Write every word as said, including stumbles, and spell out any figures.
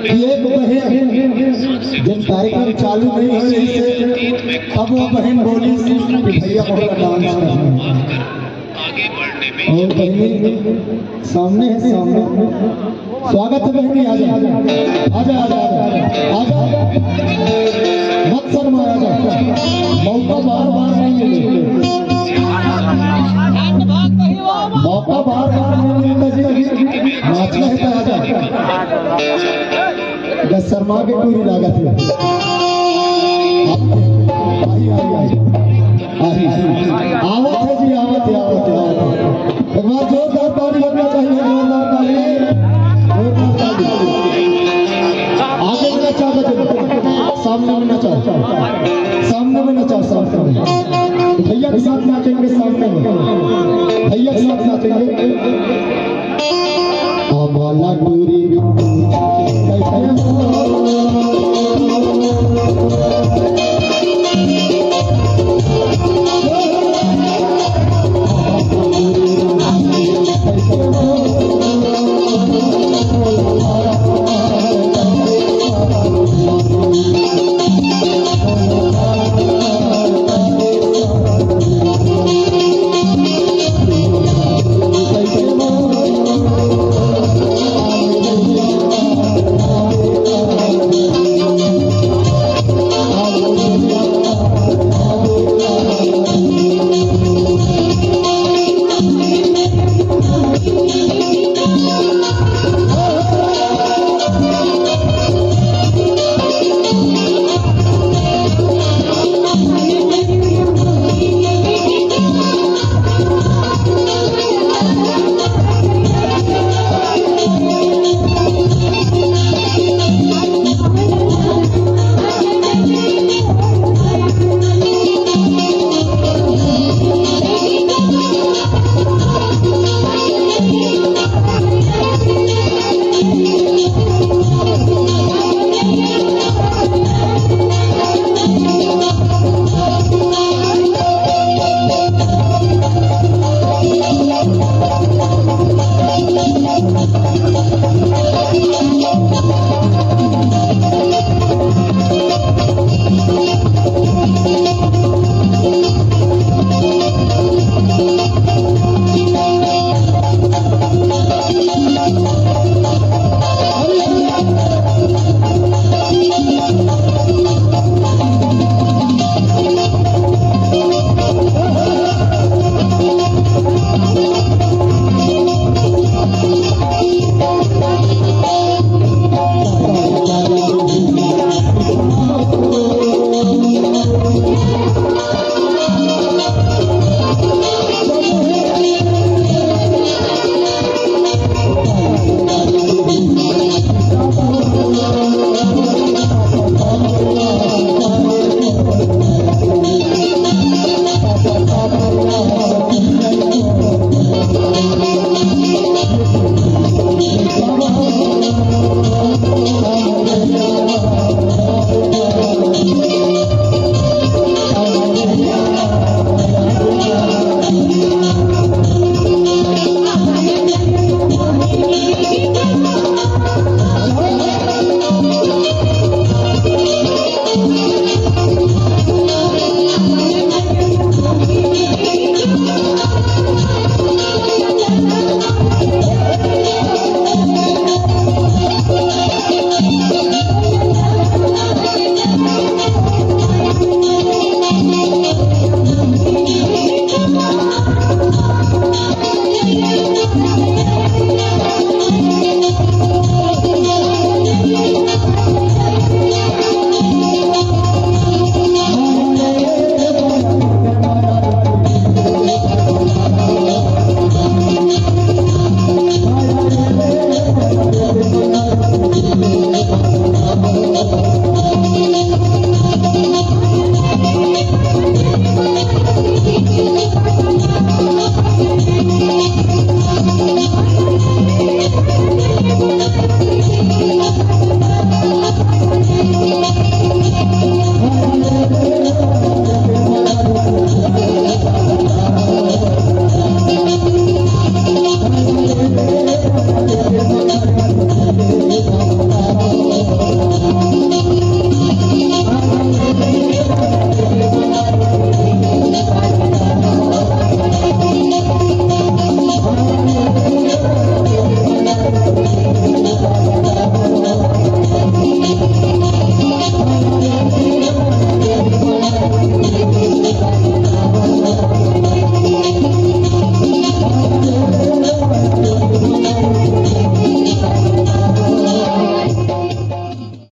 एक बहिन, जब कार्यक्रम चालू नहीं होय रहिस हे, तब वो बहिन बोलिस कि भैया, मोला डांस करना हे। और बहिनी सामने हे, सामने। स्वागत हे बहिनी, आजा, आजा, आजा, आजा। मत शर्मा, आजा। मौका बार बार नहीं मिले, मौका बार बार नहीं मिलता जी। नाचना हे तो आजा। बस शर्मा के टूरी लागत हे। आई, आई, आई। आई। आवत हे जी, आवत हे, आवत हे, आवत हे। एक बार जोरदार ताली लगना चाहिए, जोरदार ताली, जोरदार ताली। आगे में नचाओ, बच्चे। सामने में नचाओ, सामने में नचाओ, सामने में। भैया के साथ नाचेंगे सामने में, भैया के साथ नाचेंगे। आम्हाला टूरी